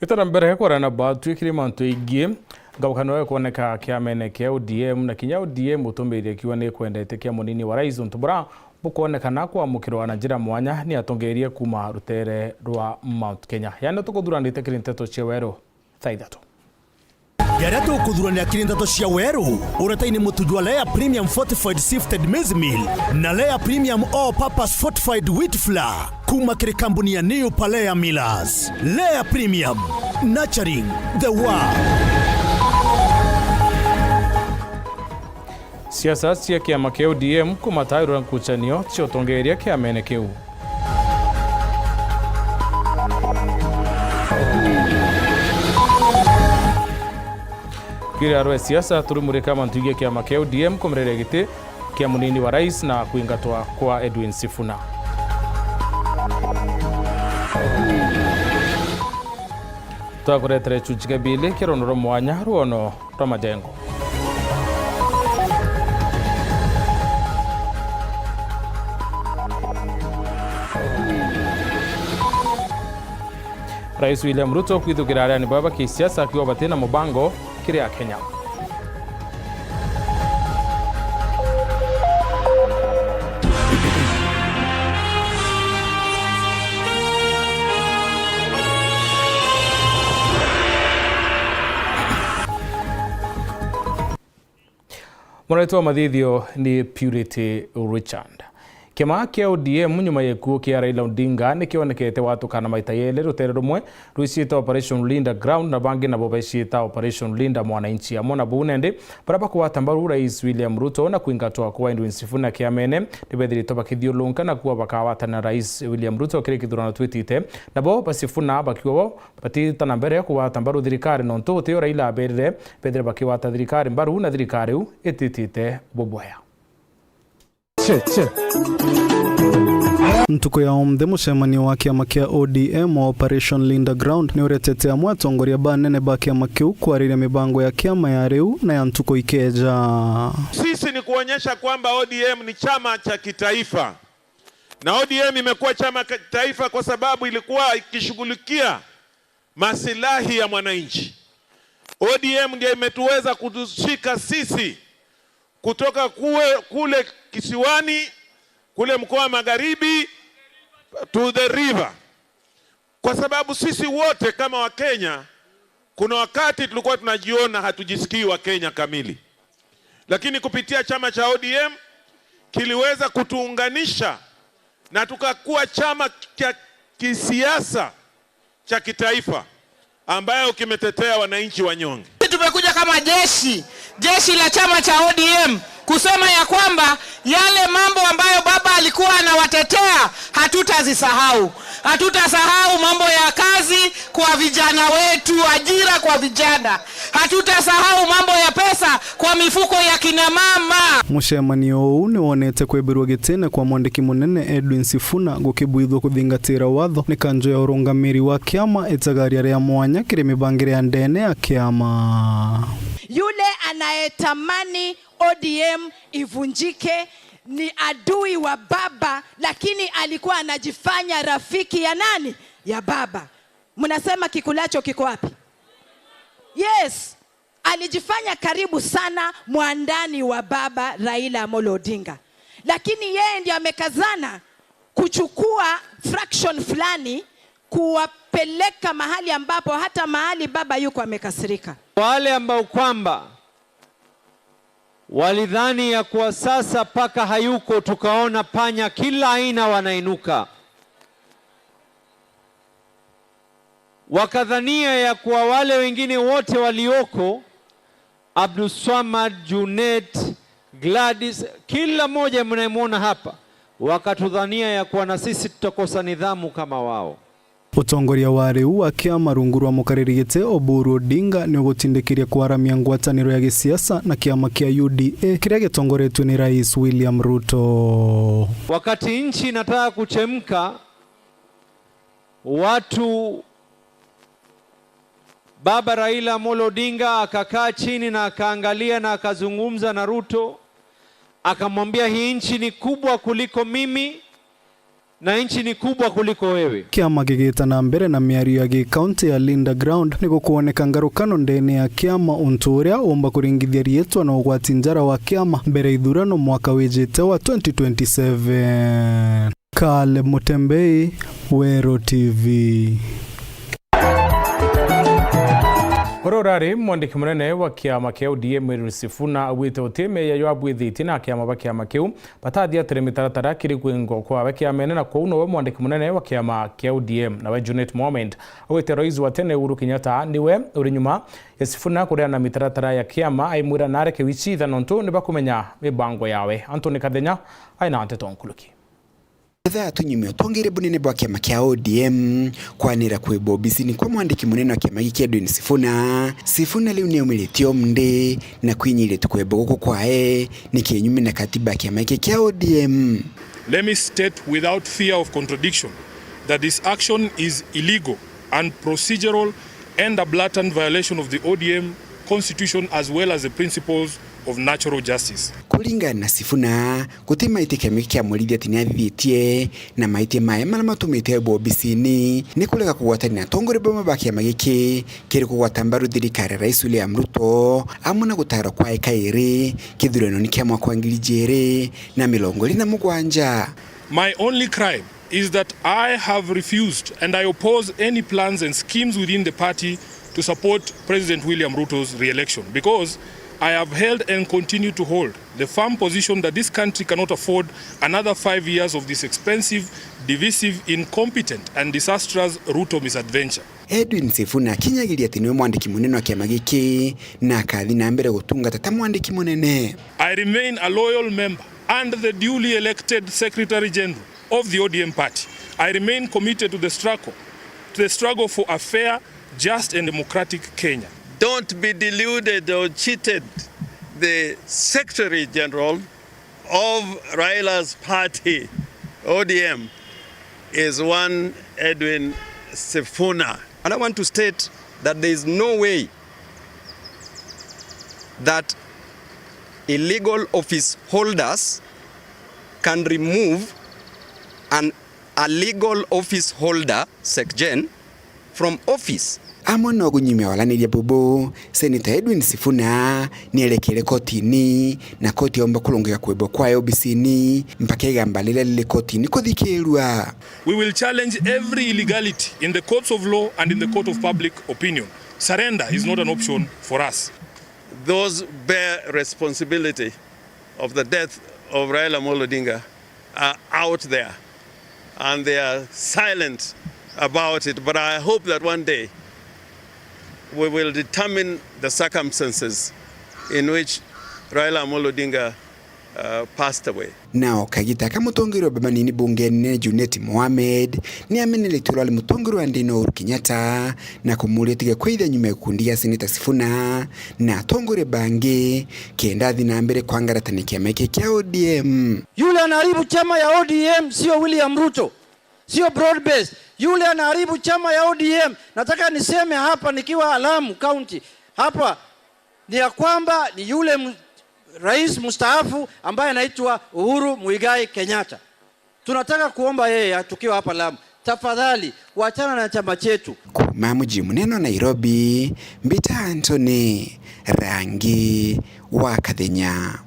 Itara mbere kwarana batu ikiri mantu ingi ngabukano yo kuoneka kiamene kia ODM na kinya ODM utumirie kiwa ni kwendete kia munini wa rais ntubura bukuonekana kwamukirwa na njira mwanya ni atongerie kuma rutere rwa Mount Kenya yani tukuthuranite kiri nteto cia weru thaa ithatu. Yaria tukuthurania kiri nteto cia weru uretaini mutundu Layer Premium Fortified Sifted Maize Meal na Layer Premium All Purpose Fortified Wheat Flour kuma kiri kambuni ya New Palea Millers. Layer Premium, nurturing the world. Siasa cia kiama kia ODM kumatairura nkuchanio cia utongeria kiamene kiu. Kiri arwe siasa turimurika mantuigie kiama kia ODM kumereria giti kia munini wa rais na kuingatwa kwa Edwin Sifuna. Twakuretere chunchike bili kironoro mwanya ruono rwa majengo. Rais William Ruto kwithukira aria ni baba kisiasa akiwa batina mubango kiria Kenya. Mũraitu wa mathithio ni Purity Richard. Kĩama kĩa ODM nyuma ya gĩkuũ kĩa Raila Odinga nĩkĩonekete watukana maita yelĩ rũtere rũmwe rwiciĩte Operation Linda Ground na bangi nabo baiciĩta Operation Linda Mwananchi amo na buu nende baria bakwata mbaru Rais William Ruto na kuingatwa kwa Edwin Sifuna kĩamene nĩbethiritwe bakithiũlũnka na kuwa bakawatana Rais William Ruto kĩrĩ kĩthurano twĩtite nabo basifuna bakiuga batitana mbere kuwata mbaru thirikari nontu gũtĩo Raila aberire bethire bakiwata thirikari mbaru na thirikari u ĩtĩtĩte bũbwaya. Ntuku ya omthe mucemanio wa kiama kia ODM wa Operation Linda Ground ni uretete amwe atongoria banene ba kiama kiu kwariria mibango ya kiama ya riu na ya ntuku ikeja. Sisi ni kuonyesha kwamba ODM ni chama cha kitaifa, na ODM imekuwa chama cha kitaifa kwa sababu ilikuwa ikishughulikia masilahi ya mwananchi. ODM ndio imetuweza kutushika sisi kutoka kule kisiwani, kule mkoa wa Magharibi to the river, kwa sababu sisi wote kama Wakenya kuna wakati tulikuwa tunajiona hatujisikii Wakenya kamili, lakini kupitia chama cha ODM kiliweza kutuunganisha na tukakuwa chama cha kisiasa cha kitaifa ambayo kimetetea wananchi wanyonge. Tumekuja kama jeshi la chama cha ODM kusema ya kwamba yale mambo ambayo baba alikuwa anawatetea hatutazisahau. Hatutasahau mambo ya kazi kwa vijana wetu, ajira kwa vijana. Hatutasahau mambo ya pesa kwa mifuko ya kina mama. Mucemanio uu ni wonete kwibirwa gitine kwa mwandiki munene Edwin Sifuna gukibwithwo kuthingatira watho ni kanjo ya urungamiri wa kiama itagaria ria mwanya kiri mibangire ya ndene ya kiama. Yule anayetamani ODM ivunjike ni adui wa baba, lakini alikuwa anajifanya rafiki ya nani? Ya baba. Mnasema kikulacho kiko wapi? Yes, alijifanya karibu sana mwandani wa baba Raila Amolo Odinga, lakini yeye ndiye amekazana kuchukua fraction fulani kuwapeleka mahali ambapo hata mahali baba yuko amekasirika. Wale ambao kwamba walidhani ya kuwa sasa paka hayuko, tukaona panya kila aina wanainuka, wakadhania ya kuwa wale wengine wote walioko, Abdulswamad, Junet, Gladys, kila mmoja mnayemwona hapa, wakatudhania ya kuwa na sisi tutakosa nidhamu kama wao. Utongoria wa riu wa kiama rungu rwa mukariri giti Oburu Odinga ni ugutindikiria kwaramia ngwataniro ya gisiasa na kiama kia UDA kiria gitongoretwe ni Rais William Ruto. Wakati nchi inataka kuchemka, watu baba Raila Amolo Odinga akakaa chini na akaangalia na akazungumza na Ruto, akamwambia hii nchi ni kubwa kuliko mimi. Na nchi ni kubwa kuliko wewe. Kiama gigita na mbere na miario ya gikaunti ya Linda Ground ni gukuoneka ngarukano ndene ya kiama untu uria umba kuringithia rietwa na ugwati njara wa kiama mbere ithurano mwaka wijite wa 2027. Kale Mutembei, Wero TV. Urari mwandiki munene wa kiama kia ODM Edwin Sifuna awite uti meya yo abwithitie na kiama ba kiama kiu batathiatire mitaratara kiri kwingwo kwawe kiamene na kou nowe mwandiki munene wa kiama kia ODM. Nawe Junet Mohamed awite rais wa tene Uhuru Kenyatta niwe uri nyuma ya Sifuna kureana mitaratara ya kiama aimwira nareke wicitha nontu ni bakumenya mibango yawe. Anthony Kathenya aina Nteto Nkuluki. Thaa tunyume utongere bunene bwa kiama kia ODM kwanira kwibwa obisini kwa mwandiki munene wa kiama giki Edwin Sifuna. Sifuna liu niumiritio mndi na kwinyiritwe kwibwa guku kwae ni kinyume na katiba ya kiama giki kia ODM. Let me state without fear of contradiction that this action is illegal and procedural and a blatant violation of the ODM constitution as well as the principles of natural justice. Kulingana na Sifuna guti maite kiama kia murithia ati niathithitie na maitie maya maria matumite aibwo obisini ni kurega kugwatania atongoria bamwe ba kiama giki kiri kugwata mbaru thirikari Rais William Ruto amwe na gutarwo kwa kairi kithurano-ini kia mwaka wa 2027. My only crime is that I have refused and I oppose any plans and schemes within the party to support President William Ruto's re-election because I have held and continue to hold the firm position that this country cannot afford another 5 years of this expensive, divisive, incompetent and disastrous Ruto misadventure. Edwin Sifuna akinyagiria ati niwe mwandiki munene wa kiama giki na akathi na mbere gutungata ta mwandiki munene. I remain a loyal member and the duly elected Secretary General of the ODM party. I remain committed to the struggle for a fair, just and democratic Kenya. Don't be deluded or cheated. The Secretary General of Raila's party, ODM, is one Edwin Sifuna. And I want to state that there is no way that illegal office holders can remove an illegal office holder, SecGen, from office. Amwe no gunyimia walaniria bubu Senator Edwin Sifuna nierekere kotini na koti omba kulongeka kwebwa kwayo obisini mpaka igamba liria lili kotini kuthikirwa. We will challenge every illegality in the courts of law and in the court of public opinion. Surrender is not an option for us. Those bear responsibility of the death of Raila Amolo Odinga are out there and they are silent about it, but I hope that one day we will determine the circumstances in which Raila Amolo Odinga passed away. Nao kagita kamutongeri wa bamanini bungeni Junet Mohamed ni ameneletwe ali mutongeri wa ndino Uhuru Kenyatta na kumuria tiga kwitha nyuma ya kundi ya Senator Sifuna na atongore bangi kenda thi na mbere kwangaratana kiama kia ODM. Yule anaharibu chama ya ODM sio William Ruto, sio broad based. Yule anaharibu chama ya ODM. Nataka niseme hapa nikiwa Lamu County hapa ni ya kwamba ni yule rais mstaafu ambaye anaitwa Uhuru Muigai Kenyatta. Tunataka kuomba yeye tukiwa hapa Lamu, tafadhali wachana na chama chetu. Kuma muji munene wa Nairobi, Mbita Anthony Rangi wa Kathenya.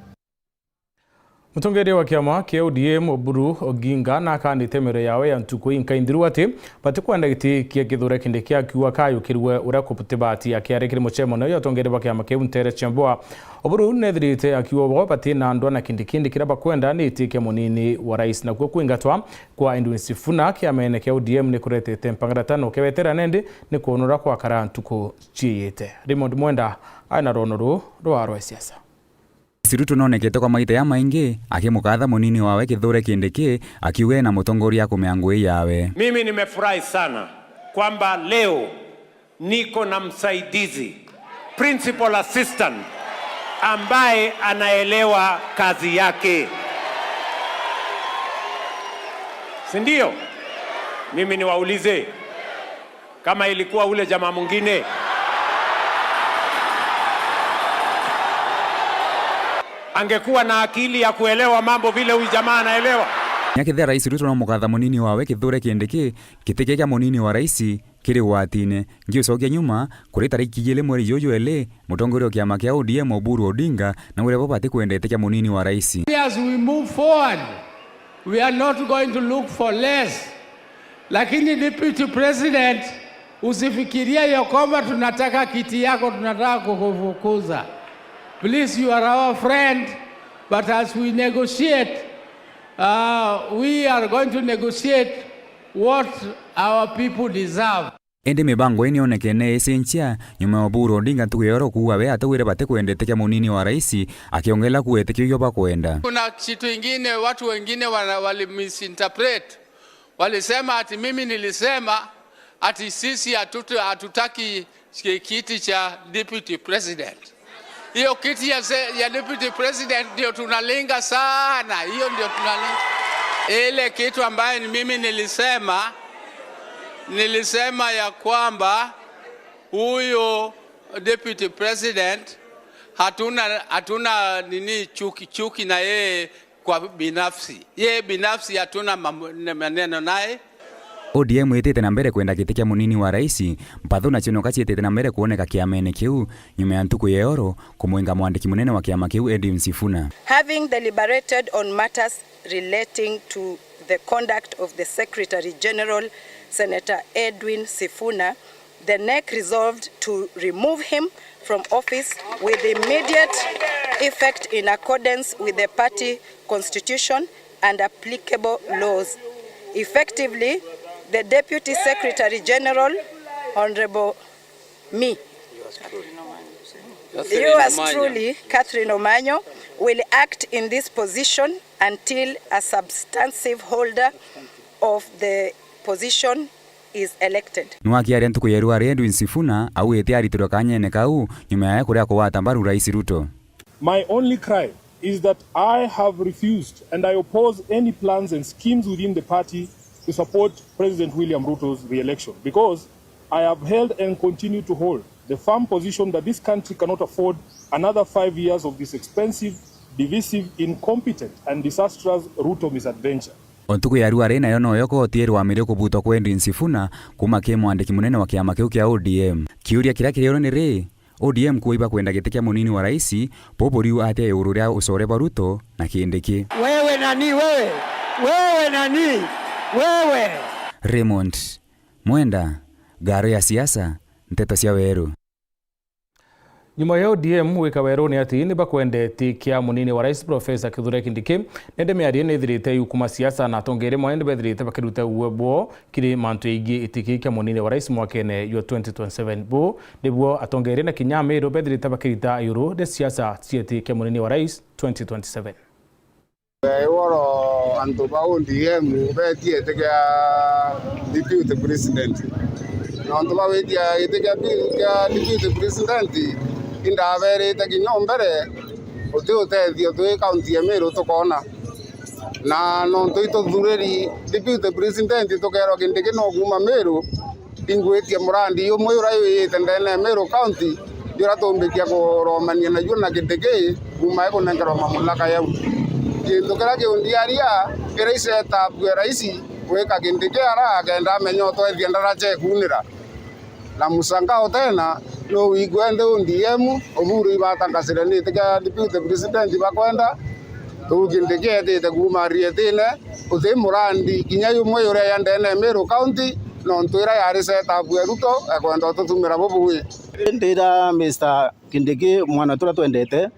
Mutongeri wa kiama kia ODM Oburu Oginga na akanite mĩario yawe ya ntuku inkainthiru ati batikwenda gĩtĩ kia gĩthure kĩndĩ kĩa kiuga kayũkĩrwe ũrĩa kũbutĩ akiarĩ kĩrĩ mũcemanio ya atongeri ba kĩama kĩu Ntere Chemboa. Oburu nethirite akiuga bo bati na andũ na kĩndĩ kĩndĩ kĩrĩa bakwenda nĩ gĩtĩ kĩa mũnini wa rais nakuo kwingatwa kwa Edwin Sifuna kĩama-inĩ kĩa ODM nĩ kũretete mpangaratano kewetera nendi nĩ kuonora kwa kara ntuku ciĩyĩte. Raymond Mwenda aina rono rũ rwa rwa siasa. Ruto nonekete kwa maita ya maingi akimukatha munini wawe Kithure Kindiki akiuga na mutongoria kumea ngui yawe. Mimi nimefurahi sana kwamba leo niko na msaidizi principal assistant ambaye anaelewa kazi yake, si ndio? Mimi niwaulize kama ilikuwa ule jamaa mwingine angekuwa na akili ya kuelewa mambo vile huyu jamaa anaelewa? Nyakithia Rais Ruto no mukatha munini wawe Kithure Kindiki giti kia munini wa rais kiri ugwati-ini. Ngiucokia nyuma kuri tariki igiri mweri juju eli mutongoria wa kiama kia ODM Oburu Odinga na uria bobati kwendete kia munini wa rais. As we move forward, we are not going to look for less. Lakini Deputy President, usifikirie ya kwamba tunataka kiti yako, tunataka kukufukuza. Please, you are our friend, but as we negotiate, we are going to negotiate what our people deserve. Indi mibango ii nionekene icinchia nyuma ya Oburu Odinga ntuku yoro kuga we atawire batikwendete kia munini wa rais akiongela kuete kiu bakwenda. Kuna kitu ingine watu wengine wali misinterpret, walisema ati mimi nilisema ati sisi hatutaki kiti cha deputy president. Hiyo kiti ya deputy president ndio tunalenga sana, hiyo ndio tunalenga. Ile kitu ambayo mimi nilisema ya kwamba huyo deputy president hatuna nini chuki na yeye kwa binafsi. Yeye binafsi hatuna maneno naye. ODM itite na mbere kwenda giti kia munini wa rais mpathu na chino kaciitite na mbere kuoneka kiamene kiu nyuma ya ntuku yeoro kumwinga mwandiki munene wa kiama kiu Edwin Sifuna. Having deliberated on matters relating to the conduct of the Secretary General Senator Edwin Sifuna, the NEC resolved to remove him from office with immediate effect in accordance with the party constitution and applicable laws. Effectively, the Deputy Secretary General, Honorable me, yours truly, Catherine Omanyo, will act in this position until a substantive holder of the position is elected. Nwakiaria ntuku yeru ari Edwin Sifuna augite aritirwe kanyene kau nyuma ya kuria kuwata mbaru Rais Ruto. My only crime is that I have refused and I oppose any plans and schemes within the party to support President William Ruto's re-election, because I have held and continue to hold the firm position that this country cannot afford another 5 years of this expensive, divisive, incompetent and disastrous Ruto misadventure. Ontuku ya ruare nayo noyo koti irwamire kubutwa kwa Edwin Sifuna kuma ki mwandiki munene wa kiama kiu kia ODM. Kiuria kiria kirioro ni ri ODM kuiba kwenda giti kia munini wa rais boboriu atia iguru ria ucore bwa Ruto na Kindiki. Wewe nani wewe? Wewe nani? Wewe. Raymond Mwenda, ngaro ya siasa, nteto cia weru. Nyuma ya ODM wika weru ni ati ni bakwendeti kia munini wa rais Professor Kithure Kindiki nende miario ni ithirite yukuma siasa na atongeri mwe ni bethirite bakiruta uwebo kiri mantu ingi itiki kia munini wa rais mwakene yo 2027 bo nibwo atongeri na kinyamiru bethirite bakirita yuru de siasa cieti kia munini wa rais 2027. Woro antu ba ODM betiete kia deputy president na antu ba wetia giti kia deputy president indaberite kinya mbere uti utethio twi kaunti ya Meru tukona na nontu ituthuriri deputy president tukerwo Kindiki no kuma Meru ingwitie murandi umwe uria wiyite ndene Meru county yura tumbikia kuromania najuo na Kindiki kuma ikunengerwo mamlaka yau kindu kiria kiundiaria kiria icetabue raisi gwika Kindiki ara kenda amenya utwethia ndarache kunira na musangao tena no wigwende ODM Oburu ibatangasire nite kia deputy president bakwenda tuu Kindiki etite kuma rietine uti murandi kinya yumwe uria yandene Meru county nontu ira yari setabue Ruto ekwenda ututumira bubui. Ndira Mr Kindiki mwana tura twendete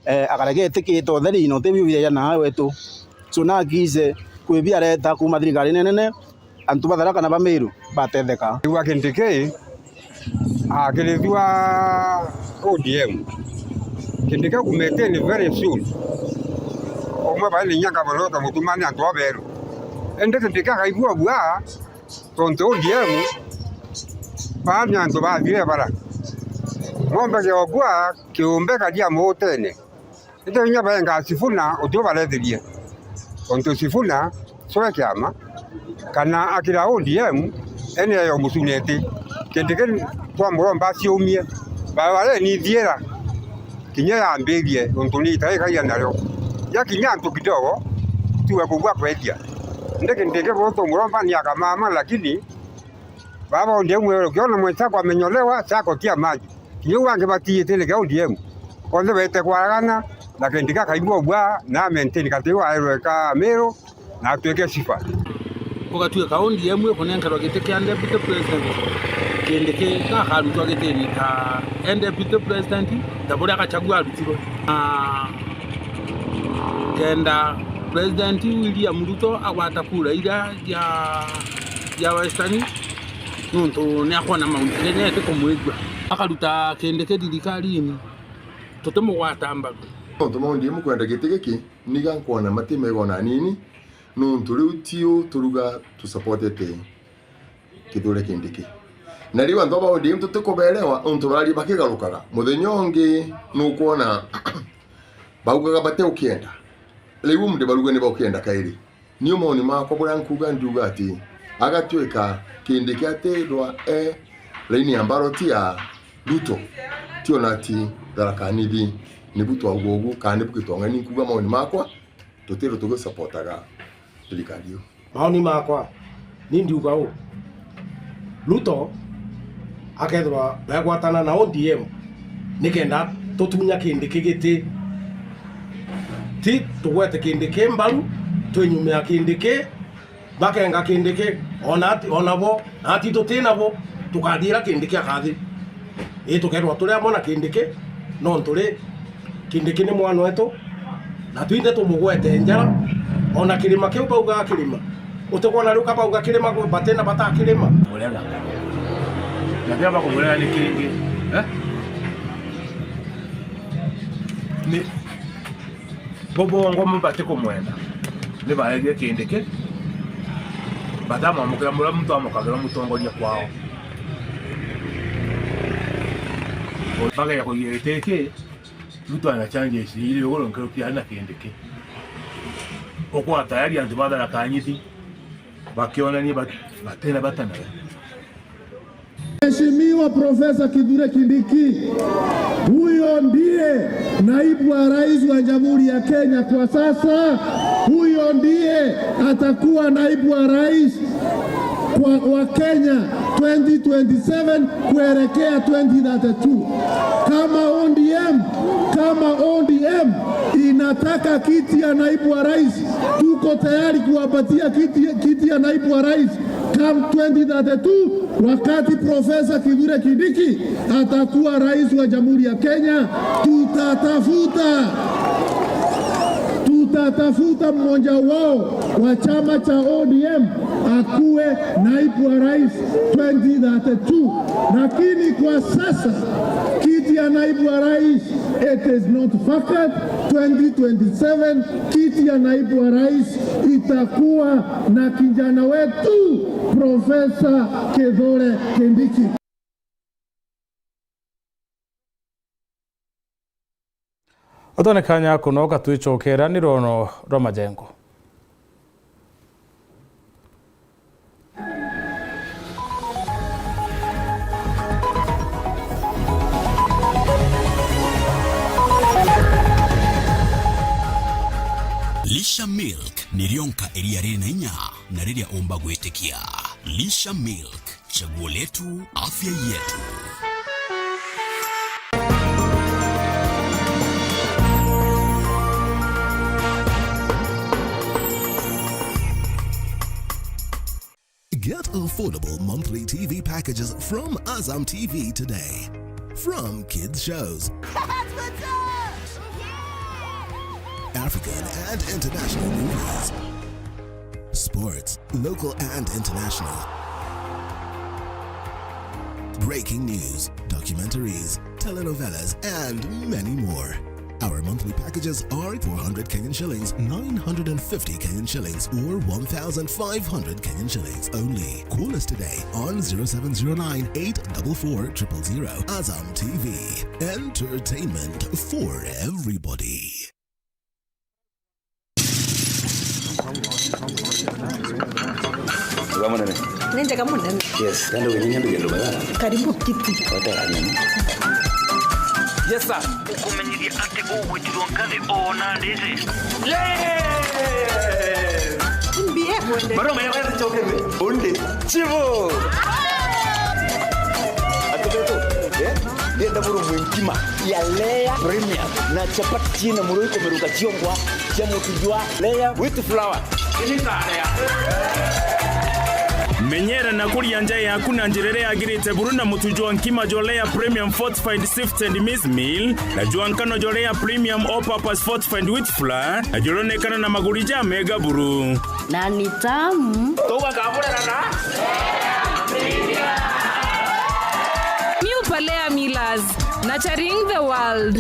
akaregete kito theri no te biu ya na wetu so na gize kwibia reta kuma thirikari nene antu batharaka na bamiru batetheka. Wa Kindiki akilithwa ODM Kindiki kumeteni very soon omwe bali nyanga boloka mutumani antu aberu ende Kindiki akaigua bwa tontu ODM ba antu bathire bara ng'ombe giogwa kiumbe karia mutene ite nya benga Sifuna utio barethirie tontu Sifuna soe kiama kana akira ODM ene yo musunete Kindiki twamuromba ciumie bare ni thiera kinya yambirie tontu ni itaikagia nario yakinya antu kidogo Tuwe kugwa kwedia ndeke ndeke voto muromba ni akamama lakini baba ODM wewe ukiona mwenzako amenyolewa chako tia maji kiyo wange batiite le ODM konde bete kwaragana na kendika kaigua bwa na maintain katiwa aerweka mero na tuweke sifa ugatuika ODM ikunenkerwa giti kia deputy president Kindiki gakarutwa gitini ta deputy president ta buria Gachagua arutirwe kenda President William Ruto agwata kura iria ya Western nuntu ni akwona Mount Kenya etikumwigua akaruta Kindiki thirikari-ini tutimugwata mbaru. Nontu maondi mukwenda giti giki niga nkuona matimegona nini nontu riu tio turuga tusupportete Kithure Kindiki na riu andu ba ODM tutikuberewa untu barari bakigarukaga muthenya ungi nukuona baugaga bate ukienda riu mundu baruga ni baukienda kairi ni maoni makwa buria nkuga nduga ati agatuika Kindiki atirwa e laini ambaro ti ya Ruto tiona ati Tharaka Nithi ni butwa ugugu kana ni bukitwanga ni nkuga maoni makwa tutiro tugusupportaga thirikari iyo. Maoni makwa ni ndiuga u Ruto akethirwa begwatana na ODM nikenda tutunya Kindiki giti ti tugwete Kindiki mbaru twinyumia Kindiki bakenga Kindiki ona onabo ati tutinabo tukathira Kindiki akathi ii tukerwa turia mona Kindiki no nturi Kindiki ni mwana wetu na twinde tumugwete njara ona kirima kiu bauga kirima utegwona riu kabauga kirima batena batakirima murega na pia bakumurega ni kingi ni bobongo mubate kumwenda ni baregie Kindiki batamwamukira muria muntu amukagĩra mutongoria kwao bageria kũigia gĩtĩ gĩkĩ Ruto ana changes ile yogoro nkero na Kindiki okwa tayari antu ba Tharaka Nithi bakionania batena batanaga. Mheshimiwa Profesa Kithure Kindiki, huyo ndiye naibu wa rais wa Jamhuri ya Kenya kwa sasa. Huyo ndiye atakuwa naibu wa rais wa Kenya 2027 kuelekea 2032. Kama ODM inataka kiti ya naibu wa rais, tuko tayari kuwapatia kiti ya naibu wa rais come 2032, wakati Profesa Kithure Kindiki atakuwa rais wa Jamhuri ya Kenya. Tutatafuta mmoja wao wa chama cha ODM akuwe naibu wa rais 2032. Lakini kwa sasa kiti ya naibu wa rais, it is not vacant. 2027 kiti ya naibu wa rais itakuwa na kijana wetu Profesa Kithure Kindiki. Otone kanya kunoka twicokera ni rono rwa majengo. Lisha Milk ni rionka iria riri na inya na riria umba gwitikia. Lisha Milk, chaguo letu, afya yetu. Get affordable monthly TV packages from Azam TV today. From kids shows, African and international movies, sports, local and international, breaking news, documentaries, telenovelas, and many more. Our monthly packages are 400 Kenyan shillings, 950 Kenyan shillings, or 1,500 Kenyan shillings only. Call us today on 0709 844 000. Azam TV, entertainment for everybody. Yes, Karibu kiti. Yes sir. Ukumenyithia ati ugwitirwo ngathi ona nditi. Chivo. Ndenda buru mwinkima ya Lea Premium na chapati china muruiko meruka chiongwa cha mutujwa Lea with flour. Menyera na kuria nja yaku na njira ĩrĩa yagĩrĩte buru na mũtu jwa nkima jwa Lea Premium Fortified Sifted Maize Meal na jwa nkano jwa Lea Premium All Purpose Fortified Wheat Flour na jũronekana na magũri ja mega buru na ni tamu. Palea Millers, nurturing the world.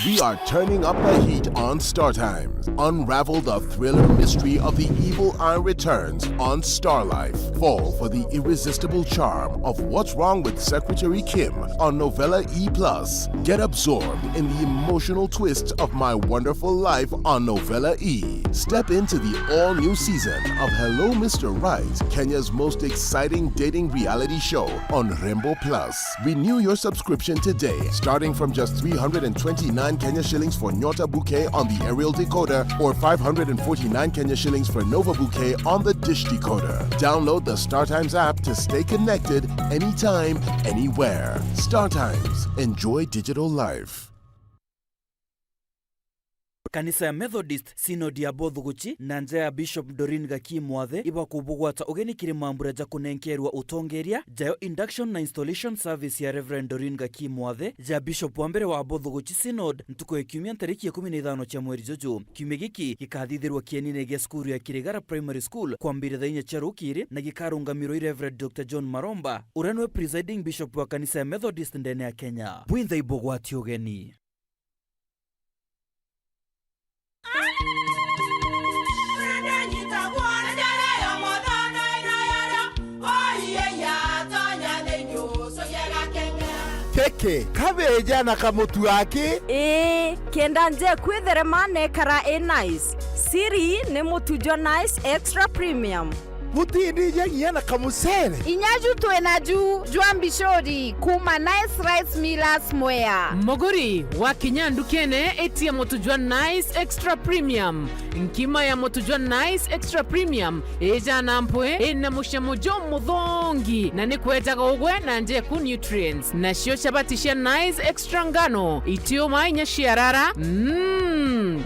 We are turning up the heat on Star Times. Unravel the thriller mystery of The Evil Eye Returns on Star Life. Fall for the irresistible charm of What's Wrong with Secretary Kim on Novella E+. Get absorbed in the emotional twists of My Wonderful Life on Novella E. Step into the all-new season of Hello Mr. Right, Kenya's most exciting dating reality show on Rembo Plus. Renew your subscription today, starting from just 329 Kenya shillings for Nyota Bouquet on the aerial decoder or 549 Kenya shillings for Nova Bouquet on the dish decoder. Download the StarTimes app to stay connected anytime, anywhere. StarTimes. Enjoy digital life. Kanisa ya Methodist Synod ya Bothuguchi na nja ya Bishop Dorin Gaki Mwathe ibakubugwata ugeni kiri mambura ja kunenkerwa utongeria jayo induction na installation service ya Reverend Dorin Gaki Mwathe ja Bishop wa mbere wa Bothuguchi Synod ntuko ya kiumia tariki ya 15 cha mweri jojo. Kiumia giki gikathithirwa kienine gia skuru ya Kirigara Primary School kwambira thaa inya cia rukiri na gikarungamirwo i Reverend Dr John Maromba uria niwe presiding bishop wa kanisa ya Methodist ndene ya Kenya. Bwintha ibugwati ugeni. Keke kabeja na kamutu gaki ĩĩ kenda nje kwitherema nekara ĩ nice siri nĩ mũtu jwa Nice Extra Premium mutindije na kamucere inyaju twina ju jwa mbicori kuma Nice Rice Millers Mwea. Muguri wa kinya ndukene etia mutu jwa Nice Extra Premium. Nkima ya mutu jwa Nice Extra Premium ija na mpwe ina mushamo jo muthongi na ni kwetaga ugwe na njeku nutrients. Nacio chapati cia Nice Extra ngano itiuma inya ciarara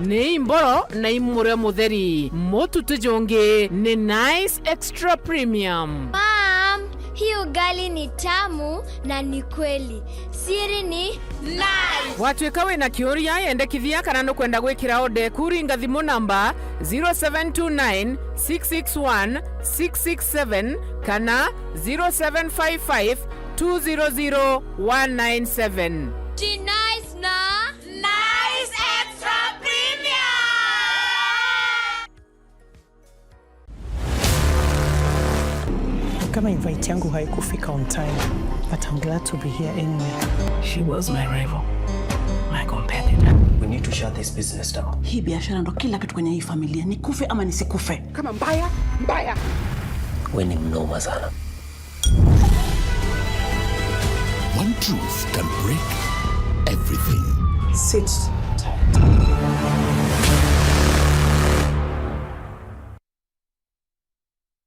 ni imboro na imure mutheri. Mutu tujongi ni Nice Extra Premium. Mom, hii ugali ni tamu na ni kweli. Siri ni nice. Watuĩka wĩna kĩũria yendekithia kana nũkwenda gwĩkĩra ode kuringa thimũ namba 0729 661 667 kana 0755 200 197. Ti nice na Nice Extra Premium. Kama invite yangu haikufika on time, but I'm glad to be here anyway. She was my rival, my competitor. We need to shut this business down. Hii biashara ndo kila kitu kwenye hii familia, nikufe ama nisikufe. Kama mbaya mbaya. We ni mnoma sana. One truth can break everything. Sit tight.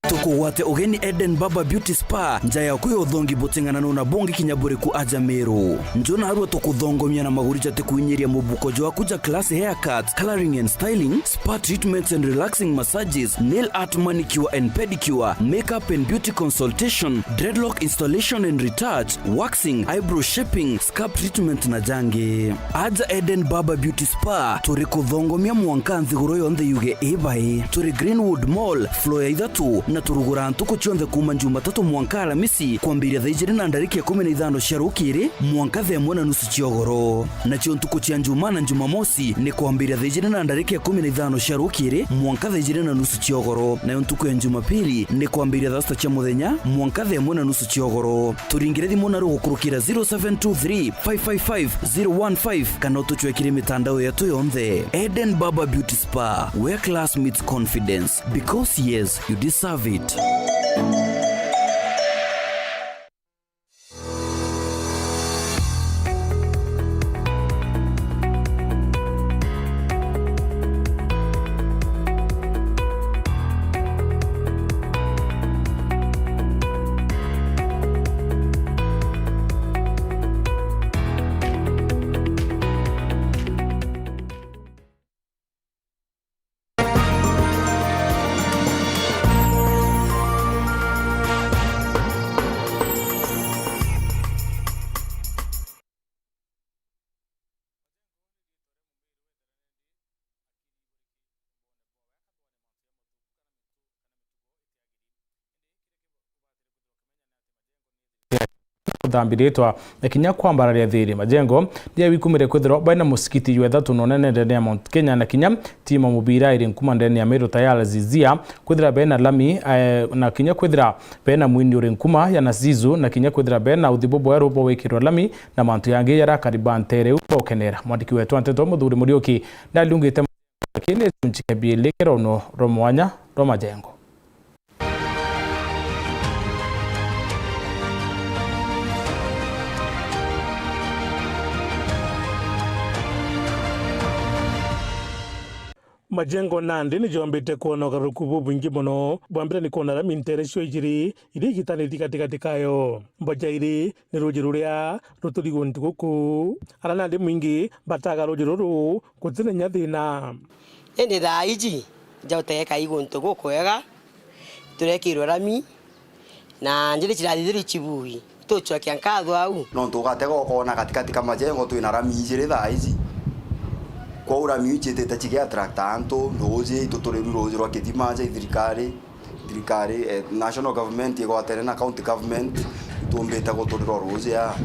Tukugwate ugeni Eden Baba Beauty Spa nja yaku ya uthongi buting'anano na bongi kinyaburiku aja Meru. Njona harua tukuthongomia na maguri jate kuinyiria mubuko jwaku ja class haircut, coloring and styling, spa treatments and relaxing massages, nail art manicure and pedicure, makeup and beauty consultation, dreadlock installation and retouch, waxing, eyebrow shaping, scalp treatment na jangi. Aja Eden Baba Beauty Spa turi kuthongomia mwanka nthiguru yonthe yuge ibai. Turi Greenwood Mall floor ya 3 na turugura ntuku cionthe kuma Jumatatu mwanka Alamisi kwambiria thaa 2 na ndariki ya 15 cia rukiri mwanka thaa 1:30 ciogoro. Nacio ntuku cia Njuma na Jumamosi ni kwambiria thaa 2 na ndariki ya 15 cia rukiri mwanka thaa 2:30 ciogoro. Nayo ntuku ya Jumapili ni kwambiria thaa 6 cia muthenya mwanka thaa 1:30 ciogoro. Turingire thimu na rugukurukira 0723 555 015 kana utuchwekire mitandao yetu yonthe. Eden Baba Beauty Spa, where class meets confidence, because yes, you deserve it. Thambi ritwa na kinya kwambararia thiri majengo ndia wikumire kwithirwa baina musikiti yethatu nonene ndene ya Mount Kenya na kinya timu mubira iri nkuma ndene ya Meru tayari Zizia kwithira bena lami na kinya kwithira bena mwini uri nkuma ya Nazizu na kinya kwithira bena uthibo bweru bo wikirwa lami na mantu yangi yara karibantere ukenera mwandiki wetu anteto muthuri Muriuki ndaliungite lakini chunchike bielekero no romwanya romajengo. Majengo nandi nijombite kuona ugaruku bubwingi muno bwambere ni kuona rami ntere cio ijiri iria igitanitie katikati kayo mboja iri ni ruji ruria ruturigwo nti guku ara nandi mwingi bataga ruji ruru gutire nya thina indi thaa iji njauteka iguntu gukwega turekirwo rami na njiri cirathithiri chibui tucokia nkatho au no ntugatega ukona katikati ka majengo twina rami ijiri thaa ici kwa urami ichitite chige attract antu ruji ituturiru ruji rwa kithima ja thirikari thirikari national government igwatere na county government itumbite guturirwo ruji ya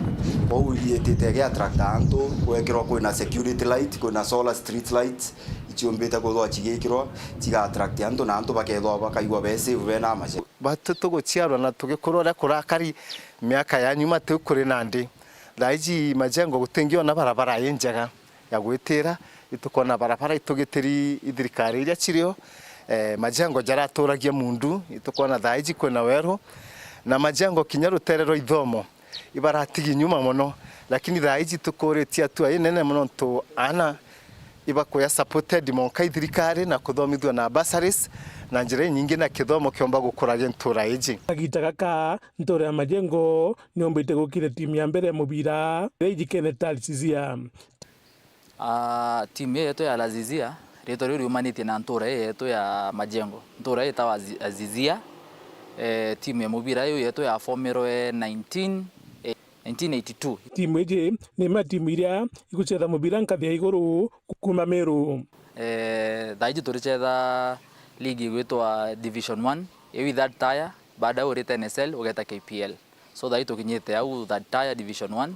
kwau ietite ge attract antu gwekirwo kwina security light kwina solar street lights ichiumbite kwithwa chigikirwo chiga attract antu na antu bakethwa bakaigua be safe bena amache batu tuguchiarwa na tugikurwo uria kurakari miaka ya nyuma tukuri nandi thaa ici majengo gutingiona barabara ii njega ya gwitira itukona barabara itugitiri ithirikari iria chirio majengo jaraturagia mundu itukona thaa ici kwina weru na majengo kinya rutere rwa ithomo ibaratigi nyuma muno lakini thaa ici tukuritie atua inene muno tu ana ibakuya supported monka ithirikari na kuthomithua na bursaries na njira nyingi na kithomo kiomba gukuragia ntura iji agita gaka ntura ya majengo niombite gukire timu ya mbere ya mubira ijikene Talisizia. Timu yetu ya Azizia rĩtwa rĩu riumanĩtie na ntũra yetu ya Majengo ntũra ĩtagwo Azizia. Timu ya mubira ĩyo yetu yafomirwe 1982. Timu ĩjĩ nĩ ma timu iria igucetha mubira nkathi ya igũrũ kuma Meru. Thaa ici tũrĩcetha ligi ĩgwĩtwa Division 1 ĩyo third tier baada ũrĩte NSL ũgeta KPL so thaa ici tũkinyĩte au third tier Division 1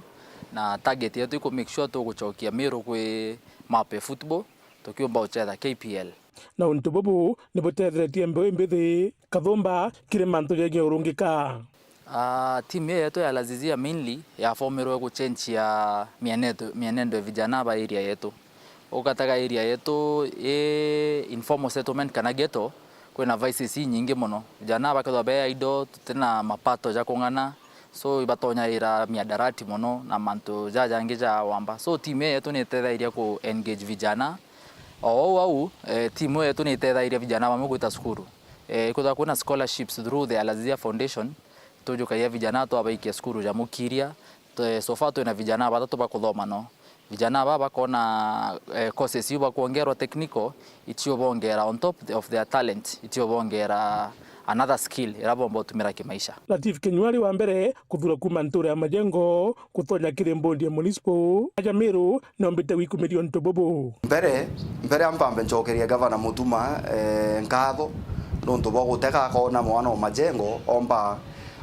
na target yetu iko make sure tugucokia Meru kwi map ya football tukiomba uchetha KPL na untu bubu ni butetheretie mbeu mbithi kathumba kiri mantu jegie urungika. Timu yetu ya Azizia mainly yafomirwe guchenjia mienendo ya vijana ba area yetu ukataga area yetu informal settlement kana ghetto kwina vices nyingi muno vijana bakethwa be indo tutina mapato ja kung'ana so ibatonya ira miadarati muno na mantu jajangi ja wamba so timu yetu ni iteithairie ku engage vijana o au timu yetu ni iteithairie vijana bamwe gwita cukuru kwitha kwina scholarships through the Azizia Foundation tujukaia vijana twabaikia cukuru ja mukiria so far twina vijana batatu bakuthoma no vijana baba bakona courses iu bakuongerwa technical ichio bongera on top of their talent ichio bongera another skill irabomba utumira kimaisha. Latif Kinywari wa mbere kuthura kuma ntura ya Majengo kutonya kiri mbondi ya municipal aja Meru nombite wikumirio ntububu mbere mbere ampambe ncokeria gavana Mutuma nkatho nontu bwa gutega akona mwana wa Majengo omba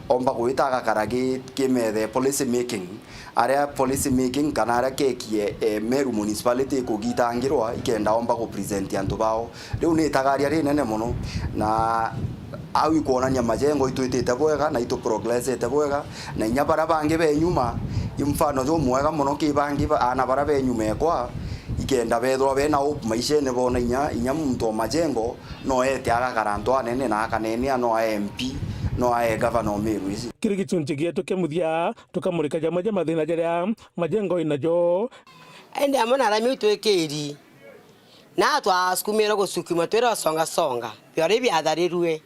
omba gwita agakara kimethe policy making aria policy making kana aria kekie Meru municipality kugitangirwa ikenda omba ku present antu bao riu ni itagaria rinene muno na au ikuonania Majengo itwitite bwega na itu progressete bwega na inya bara bangi be nyuma imfano jo mwega muno ki bangi ana bara be nyuma ekwa ikenda bethwa bena hope maishene bona inya inya muntu wa Majengo no ete agakara antu anene na akanene no a MP no ae governor Meru ici kiri gicunji gietu kia muthia tukamurika jamwe ja mathina jaria Majengo inajo ende amona rami utwikiri na twasukumira gusukuma twira songa songa biore biatharirwe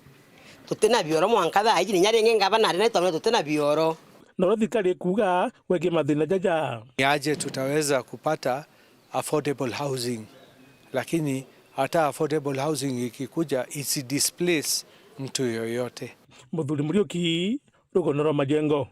tutina bioro mwanka thaa ici nyaringe ngaba nari na twamwe tutina bioro na thirikari kuga wege mathina jaja aje tutaweza kupata affordable housing, lakini hata affordable housing ikikuja isi displace mtu yoyote. Muthuri Muriuki, Rugono rwa Majengo.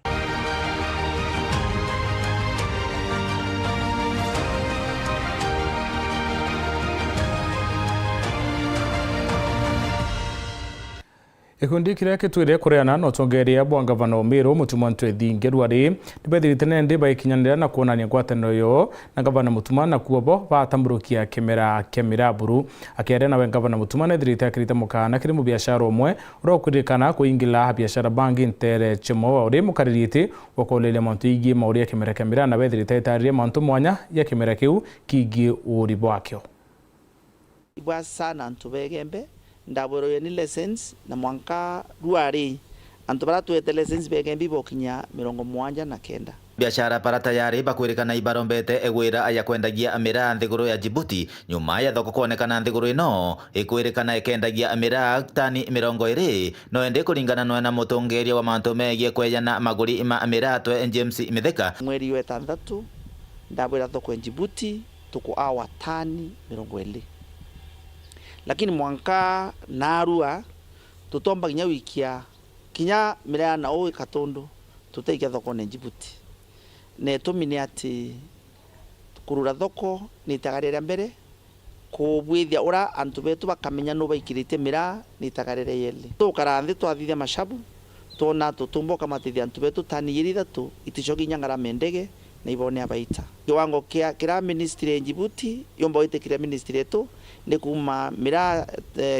Gikundi kiria gitwire kureana na utongoria bwa ngavana Meru Mutuma Ntwethinge Rwari nibethirite nende baikinyanira na kuonania ngwataniro yoo na ngavana Mutuma na kuobo batamburukia kimera kia miraburu. Akiaria nawe ngavana Mutuma nethirite akirite mukana kiri mubiashara umwe urokwirikana kuingila biashara bangi ntere chimowa uri mukaririte wakolelia mantu ingi mauria kimera kia miraa na wethirite itaririe mantu mwanya ya kimera kiu kingi uri bwakio. Ibwa sana antu begembe ndaboroye ni lessons na mwanka ruari antu baratwete lessons begembe bokinya 79. Biashara para tayari bakwirikana ibarombete egwira aya kwendagia amira nthiguru ya Djibouti nyuma ya thoko kuonekana nthiguru ino ikwirikana ikendagia amira tani 20 no ende kuringana no na mutungeria wa mantu megie kweyana maguri ma amira twe James Mithika. Mweri wa 6 ndabwira thoko ya Djibouti tuko awa tani 20, lakini mwanka narua tutomba kinya wikia kinya miraa na oi katundu tuteikia thoko ne Djibouti. Ne tumi ni ati kurura thoko ni itagarira mbere kubwithia ura antu betu bakamenya no baikirite miraa ni itagarira yeli tukara nthi twathithia macabu tuona tutumboka matithia antu betu tani 3 iticoki nyangara mendege na ibone abaita kiwango kia kira ministry ya Djibouti yomba itikira ministry yetu ni kuma miraa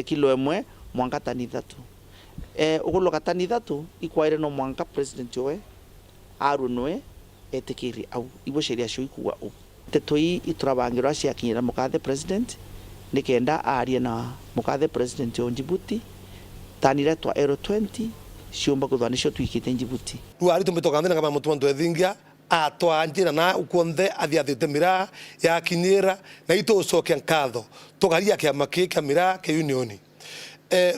kilo 1 mwanka tani 3 uguloka tani 3 ikwaire no mwanka president we arunwe etikiri au ibo sheria sho ikuwa u tetoi iturabangirwa ciakinyira mukathe president nikenda arie na mukathe president o Djibouti tanire twa ero 20 ciumba kuthwa nicio twikite Djibouti. Ruari tumitoka nthina kama mutu Ntwethingia atwanjira na kuonthe athiathite miraa yakinyira na itucokia nkatho tugaria kiama ki kia miraa ki unioni.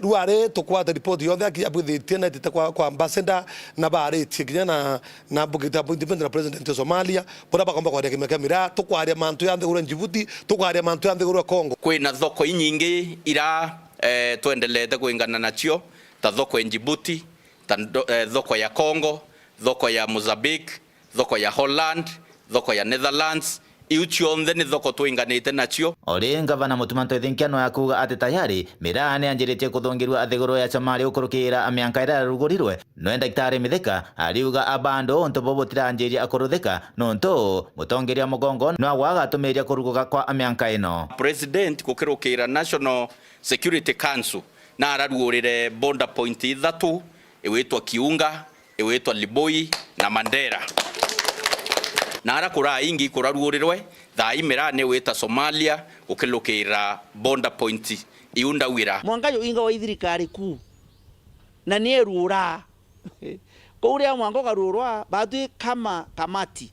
Ruare tukwata report yothe abwithitie na itite kwa ambassador na baritie kinya na bugita independent president wa Somalia bora bakomba kwaria kimya kia miraa tukwaria mantu ya nthiguru Djibouti tukwaria mantu ya nthiguru Congo. Kwina thoko inyingi ira twendelete kuingana nacio ta thoko ya Djibouti, ta thoko ya Congo, thoko ya Mozambique, thoko ya Holland, thoko ya Netherlands. Iu cionthe ni thoko twinganite nacio. Ori ngavana Mutuma Ntwethingia no akuga ati tayari miraa ni anjiritie kuthungirwa thiguru ya Somalia ukurukira amianka ira rugurirwe no ndagitari Mithika ariuga abandu untu bubutiranjiria akuruthika nontu mutongeria mugongo no agwaga atumiria kuruguka kwa amianka ino. President gukirukira National Security Council na araruurire border point 3 iwitwa Kiunga, iwitwa Liboi na Mandera. Na ara kura ingi kuraruurirwe thaa imera ni wita Somalia ukilukira border point iunda wira mwangayo inga wa thirikari ku na ni erura kuria mwango karurwa batwi kama kamati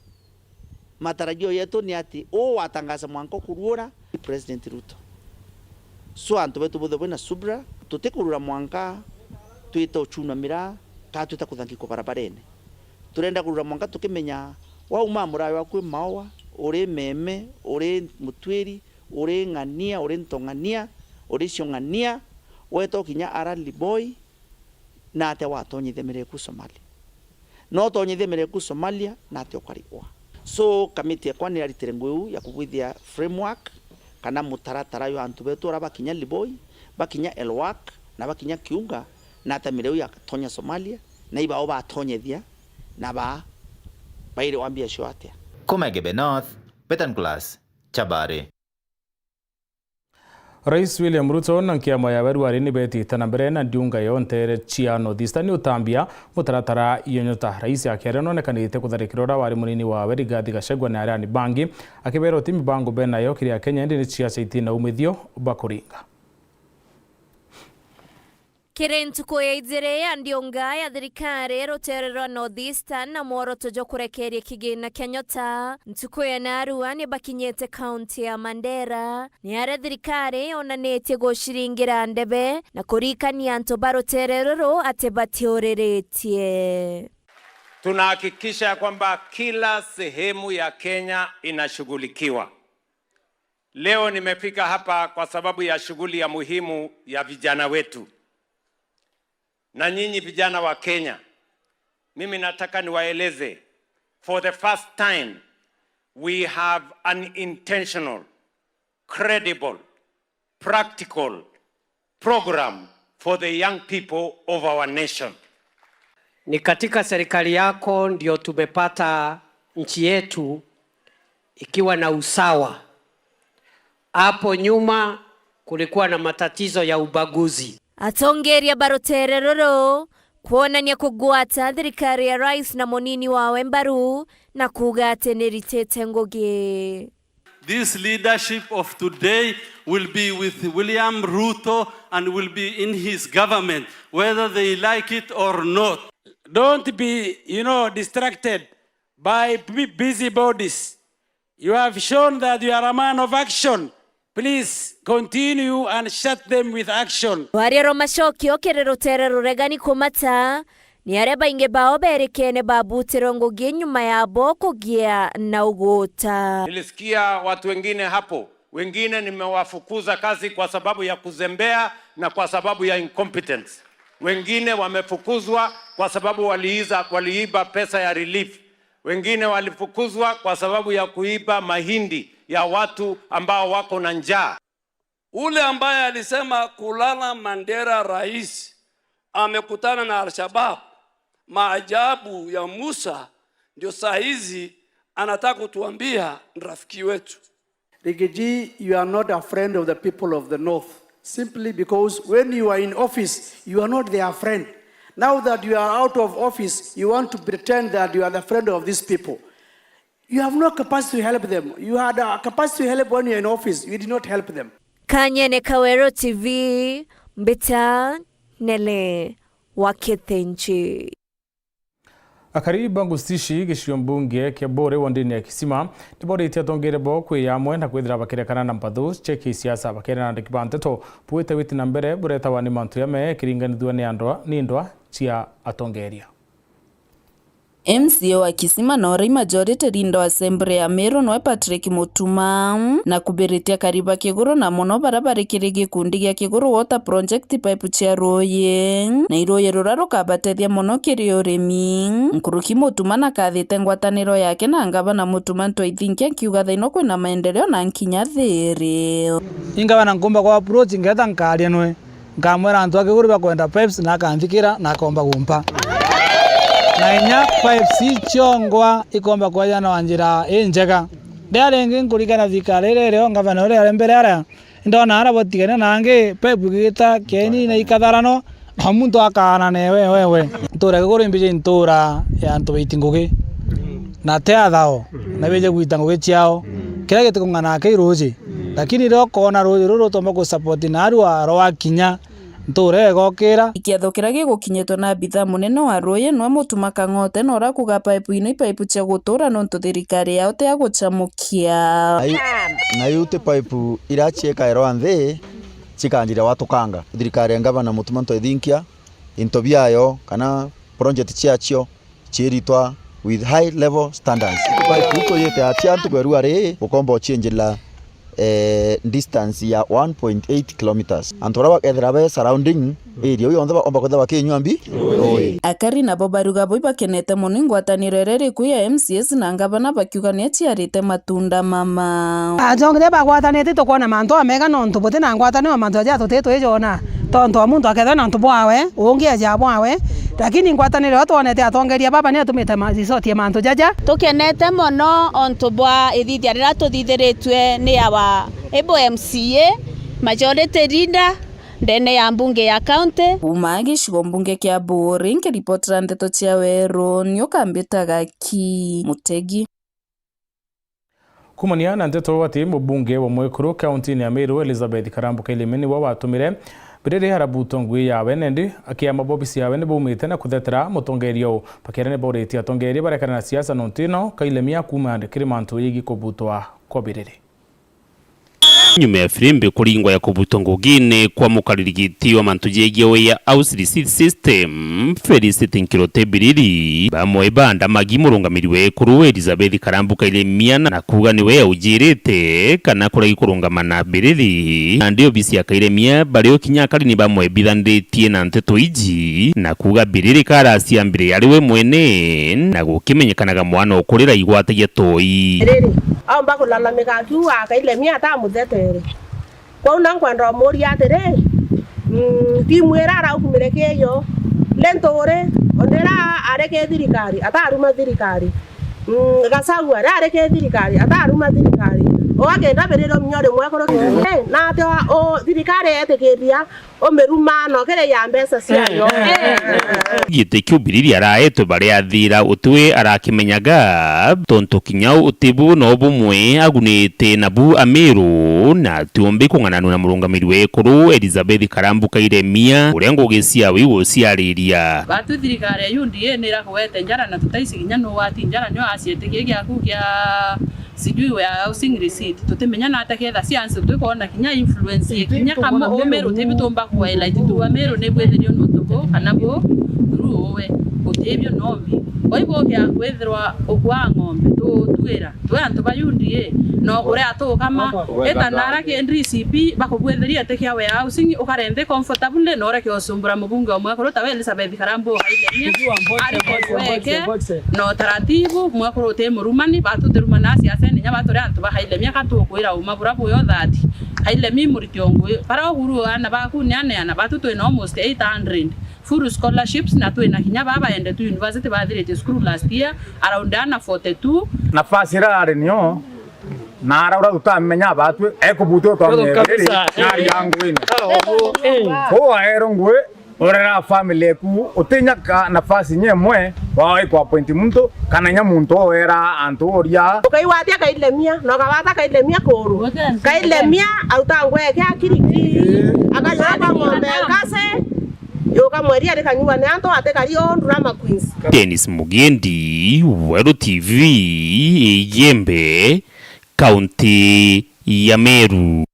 matarajio yetu ni ati o watangaza mwango kuruora President Ruto. So antu betu bothe bwina subra tutikurura mwanka twita uchuna mira ka twita kuthangikwo barabarene turenda kurura mwanka tukimenya wauma murayo wakwe mawa uri meme uri mutwiri uri ng'ania uri ntong'ania uri ciong'ania weto kinya arali boy na ate watonyithe mireku Somalia no tonyithe mireku Somalia na ate ukarigwa. So kamiti yakwa ni yaritire ngwiu ya kubwithia framework kana mutaratara yo antu betu ora bakinya Liboi bakinya Elwak na bakinya Kiunga na ate mireu ya tonya Somalia na ibao batonyethia na ba baire wambia sho atia. Kumegebe North, Betan Class, Chabari. Rais William Ruto na nkiama ya weruari ni betite na mbere na ndiunga yontere chia North Eastern utambia mutaratara yonyota. Rais akiaria nonekanite kutharikira uria wari munini wa Rigathi Gachagua na aria ni bangi akibera uti mibango benayo kiria Kenya indi ni ciaca itina umithio bakuringa. Kiri ntuku ya ijiri ya ndionga ya thirikari rutere rwa North Eastern na mworoto jwa kurekeria kigina kia nyota. Ntuku ya narua ni bakinyete kaunti ya Mandera ni aria thirikari onanitie guciringira ndebe na kurikania antu ba rutere ruru ati batiuriritie. Tunahakikisha kwamba kila sehemu ya Kenya inashughulikiwa. Leo nimefika hapa kwa sababu ya shughuli ya muhimu ya vijana wetu. Na nyinyi vijana wa Kenya, mimi nataka niwaeleze, for the first time we have an intentional, credible, practical program for the young people of our nation. Ni katika serikali yako ndio tumepata nchi yetu ikiwa na usawa. Hapo nyuma kulikuwa na matatizo ya ubaguzi. Atongeria barotere roro kuonania kugwata thirikari ya rais na munini wawe mbaru na kuga ati niritite ngugi. This leadership of today will be with William Ruto and will be in his government, whether they like it or not. Don't be, distracted by busybodies. You have shown that you are a man of action. Please continue and shut them with action. Waria romacokio kiri rutere ruregani kumata ni aria baingi bao berikene babutirwo ngugi nyuma yabo kugia na uguta. Nilisikia watu wengine hapo, wengine nimewafukuza kazi kwa sababu ya kuzembea na kwa sababu ya incompetence. Wengine wamefukuzwa kwa sababu waliiba pesa ya relief. Wengine walifukuzwa kwa sababu ya kuiba mahindi ya watu ambao wako na njaa. Ule ambaye alisema kulala Mandera rais amekutana na Al-Shabaab, maajabu ya Musa, ndio saa hizi anataka kutuambia rafiki wetu. Riggy G, you are not a friend of the people of the North, simply because when you are in office, you are not their friend. Now that you are out of office, you want to pretend that you are the friend of these people. You have no capacity to help them. You had a capacity to help when you are in office. You did not help them. Kanyene Kawero TV, Mbita Nele Wakithinji. Akariba ngustishi gĩcigo mbunge kĩa Mbũrĩ wondini ya Kisima nĩborĩtie atongere bo kwĩyamwe na kwithira bakirekana na mpathu cia kĩsiasa bakĩrana andĩki ba nteto buĩte wĩti na mbere buretawa nĩ mantu yame kĩringanithua nĩ ndwa cia atongeria. MCA wa Kisima na ori majority rindo assembly ya Meru nwe Patrick Mutuma na kubiritia kariba kiguru na muno barabara kiri gikundi gya Kiguru Water Project pipe chia ruyi na iruyi rura rukabatethia muno kiri urimi. Nkuruki Mutuma na kathite ngwataniro yake na ngavana Mutuma ntwaithinkia nkiuga thaino kwina maendeleo na nkinya thiri. Ingavana nkumba kwa approach ngetha nkaria nwe nkamwira antu a Kiguru bakwenda pipes na akanthikira na akomba gumpa na inya pipes ichongwa ikomba kwajana wanjira injega ndiarengi nkurikana thikari rĩrĩ ngavana ũrĩa arĩ mbere aria ndona ara botigane nangi pipe gita keni na ikatharano o muntu akana newe wewe ntura Kiguru imbije ntura ya antu baiti ngugi na te athao na beje gwita ngugi ciao kira gitikung'ana ke iruji lakini rĩo kona rũĩ rũrũ tomba gũ na arua rwakinya nture gokira. Ikiatho kiria gigukinyitwo na abithaa munene wa ruyi nwe Mutuma Kang'ote na uria kuga pipe ino ipaipu cia gutura nontu thirikari yao ti ya guchamukia. Na yute pipe iria ciikairwa nthi cikanjira watukanga thirikari ya ngavana Mutuma ntwaithinkia into biayo kana project ciacio ciiritwa with high level standards. Pipe ito yete atia antu kwerua ri ukomba uchienjela distance ya 1.8 kilometers antu aria bakethira be surrounding area yonthe omba kwethira bakinyua mbi. Akari nabo baruga boi bakenete muno ingwataniro iria iriku ya MCAs na ngavana bakiuga niaciarite matunda mama. Ajonge bagwatanite tukwona mantu amega nontu buti na ngwataniro mantu aja tutitwo ijona tondu o muntu akethira na ntu bwawe ungi aja bwawe lakini ngwataniro twonete atongeria baba ni atumite macicotie mantu jaja. Tukenete muno ontu bwa ithithia riria tuthithiritwe ni awa ebo MCA majority leader ndene ya mbunge ya county. Kuma gicigo mbunge kia Mburi nkiripotera ndeto cia weru niukambitaga ki Mutegi. Kumania na ndeto ati mubunge wa Mwikuru kaunti ya Meru Elizabeth Karambu Kailimi niwe watumire biriri harabuto ngui yawe nendi akiama bobisi yawe nibumite na kuthetera mutongeria u pakera ni boritie atongeria barekana na siasa nontino Kailemia kuma kiri mantu yigi kubutwa kwa biriri. Nyuma ya firimbi kuringwa ya kubutwa ngugine kwa mukaririgiti wa mantu jegiwe ya house receipt system Felicity Nkirote Biriri bamwe banda magi murungamiriwe kuri Elizabeth Karambu Kailemia na kuga niwe ujirite kana kura ikurungamana Biriri na ndio bisi ya Kailemia bari kinyakari ni bamwe bithanditie na nteto iji na kuga Biriri karasi ambire ariwe mwene na gukimenyekanaga mwana ukurira igwatagia toi Biriri aomba kulalamika akiuga Kailemia atamuthetere kwau na nkwenda umuria atiri Timu ira araukumire keyo lentore ondera areke thirikari ataruma thirikari Gachagua areke thirikari ataruma thirikari o agenda berero mnyore mwekoro na ate o thirikari etikiria umiruma no kire ya mbeca ciayo. Gĩtĩ kĩu Mbiriri araetwe baria athira utwe arakimenyaga tontu kinyau utibu no bumwe agunite nabu Amiru na tiombe kung'ananwa na murungamiri wekuru Elizabeth Karambu Kairemia uria ngugi ciawe iguciariria batu thirikari ya UDA nä irakuwete njara na tutaisi kinya no wati njara nio acietikie giaku kia sijui wa housing receipt tutimenya na ataketha science twikona kinya influence kinya kama Omeru tibitumba ku highlight tu Ameru ni bwetherio nutuko kana bo ruwe gutibio nombi kwa hivyo kia kwethirwa ukwa ng'ombe tu twira twe antu ba UDA no kuria tu kama etanara ke NDCP bakubwetheria te kia we housing ukarenthe comfortable no reke usumbura mubunge omwe kuru ta we Elizabeth Karambu weke no taratibu mwakuru te murumani batu terumana siasa ni nya batu antu ba Hailemia katukwira uma bura buyo thati Hailemia muritio ngui para uhuru ana baku ni ana batu twina almost 800 full scholarships na twina kinya baba ende tu university bathirite school last year around ana 42 nafasi rari nio na ara ura tutamenya batu ekubutwo twamweri nari yangu ino ko aero ngwe orera family ku utinyaka nafasi nyemwe wae kwa point muntu kana nya muntu era antu oria ukaiwatia Kailemia no kawata Kailemia kuru Kailemia aruta ngweke akiriki akanywa ng'ombe kase yoka mweria rikanyua ni antu atekari o drama queens. Dennis Mugendi, Weru TV, Iyembe, kaunti ya Meru.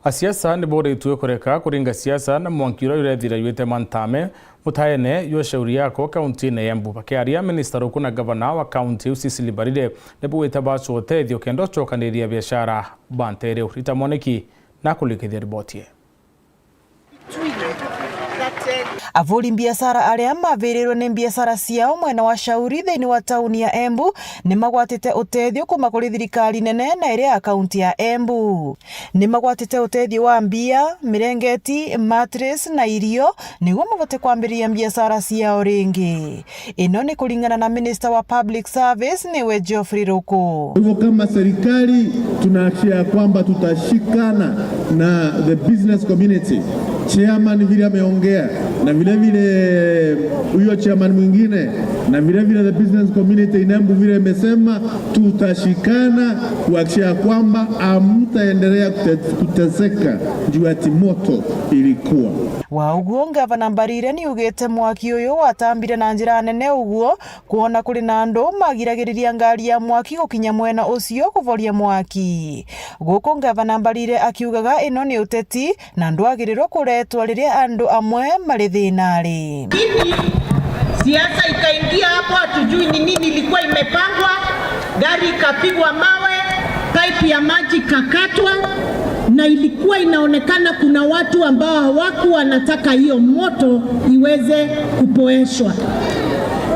Asiasa nĩ boretwe kureka kuringa siasa na mwanki uria urethira yuite mantame mutaene yo shauri yako kaunti-inĩ ya Embu bakiaria minista ruku na gavana wa kaunti Cecily Mbarire nĩ buwĩte bacu ũteithio kenda ũcokanĩrĩria biashara bantere Rita Mwaniki na kulikithia riboti. Avuri mbiacara aria mavirirwe ni mbiacara ciao mwena wa Shauri thiini wa tauni ya Embu ni magwatite utethio kuma kuri thirikari nene na iria ya kaunti ya Embu. Ni magwatite utethio wa mbia, mirengeti, mattress na irio niguo mabote kwambiriria mbiacara ciao ringi. Ino ni kuringana na Minister wa Public Service niwe Geoffrey Ruku. Hivyo kama serikali tunahakikisha kwamba tutashikana na the business community. Chairman vile ameongea na vile vile huyo chairman mwingine na vile vile the business community in Embu vile imesema tutashikana kuhakikisha kwamba hamtaendelea kuteseka juu ati moto ilikuwa. Wa uguo Gavana Mbarire ni ugite mwaki uyu watambire na njira nene uguo kuona kuri na andu magiragiriria ngari ya mwaki gukinya mwena ucio kuvoria mwaki. Guku Gavana Mbarire akiugaga ino ni uteti na ndwagirirwo kuretwo riria andu amwe mari thinari. Siasa ikaingia hapo, hatujui ni nini ilikuwa imepangwa, gari ikapigwa mawe, pipe ya maji kakatwa, na ilikuwa inaonekana kuna watu ambao hawakuwa wanataka hiyo moto iweze kupoeshwa.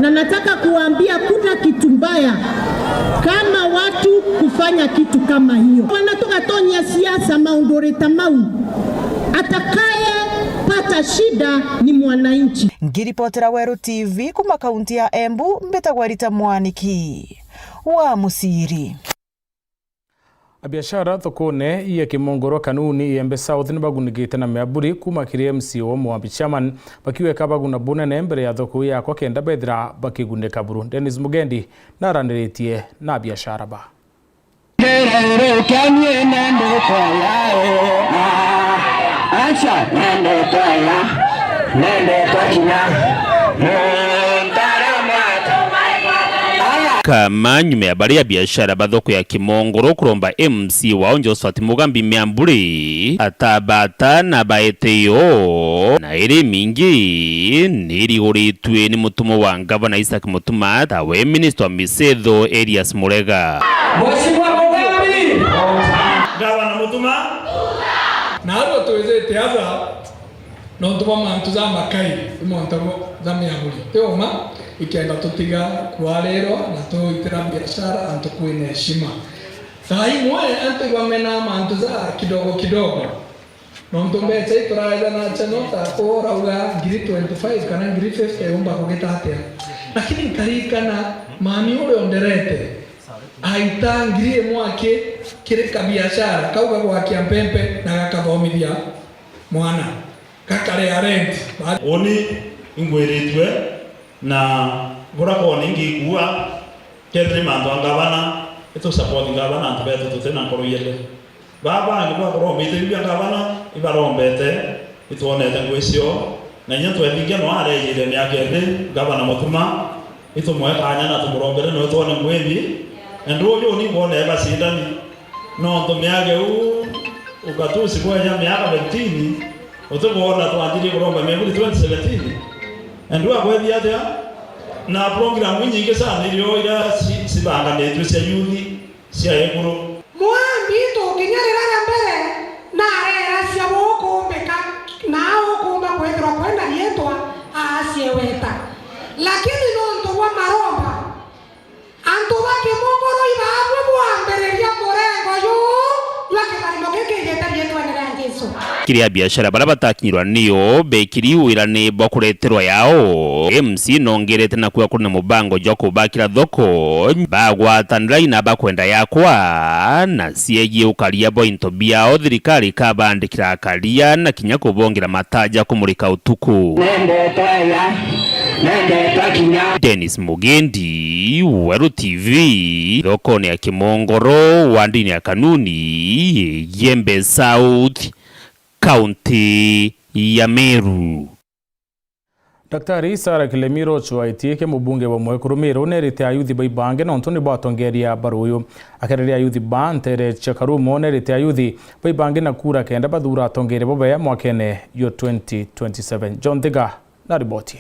Na nataka kuambia kuna kitu mbaya kama watu kufanya kitu kama hiyo. Wanatoka tonya siasa maundoreta mau, atakaye pata shida ni mwananchi. Ngiripotera Weru TV kuma kaunti ya Embu, mbetagwa Rita Mwaniki wa Musiri. Biashara thokone ya Kimongoro Kanuni Embe South ni bagunigite na miaburi kuma kiri MCO Mwambi chairman bakiweka baguna bunene mbere ya thoko yakwa kenda bethira bakiguneka buru. Dennis Mugendi naraniritie na biashara ba kama nyuma ya bari ya biashara bathoko ya Kimongoro kuromba MC wao Josephat Mugambi miamburi atabata na baeteyo na iri mingi niriguritwe ni mutumo wa Gavana Isaac Mutuma tawe Minister wa Misetho Elias Murega. Mheshimiwa Mugambi Gavana Mutuma na arwo twizete atha no ntuba mantu za makai imonto za miamburi tioma ikienda tutiga kwarero na tuitira biashara antu kwina heshima sai mwe antu igwamena mantu za kidogo kidogo Nontu mbeca ituraetha na nyota urauga ngiri 25 kana ngiri 50 umba kugita atia, lakini nkarikana mami uria onderete aita ngiri imwe aki kiri kabiashara kau gagwakia mpempe na gakathomithia mwana gakaria rent. Uni ingwiritwe na ngoragwo ningikua kethire mandu a ngavana itu support ngavana antu betu tutena nkoro yele baba ngibakorwo mbite ngavana ibarombete itwonete ngui icio na inya twethingia no arejire miaka iri ngavana Mutuma itumwe kanya na tumurombere no twone ngwithi na ndu uyu ni ngone bacindani no ntumiage u ukatusi kwenya miaka 20 utukuona twanjirie kuromba miaka 2017 na ndu agwethi atia na program nyingi sana irio ira cibanganitwe cia youth cia iguru mwambi tunginyarira ria mbere na arera cia gukumbika na ukumba kwithirwa kwenda rietwa acieweta lakini nontu bwa maromba antu ba kimongoro ibabwe bwambiriria murengo yu ywa kitharimo giki igite rietwa ni ria Jesu kiria biashara bara batakinyirwa niyo bekiri wira ni bakureterwa yao MC nongerete na kuya kuna mubango jwa kubakira thoko bagwatanira ina bakwenda yakwa na siegie ukaria bointo biao thirikari kabandikira akaria na kinya kubongera mataja kumurika utuku. Dennis Mugendi, Weru TV, thoko ni ya Kimongoro, wandini ya Kanuni, Yembe South, County ya Meru. Daktari Sarah Kilemiro Chwaitieke mubunge wa Mwekuru Meru nerite ayuthi baibange nontu ni batongeria baruyu akereria ayuthi bantere chakarumo nerite ayuthi baibange na kura kenda bathura atongere bobe mwakene yo 2027. John Thiga na riboti.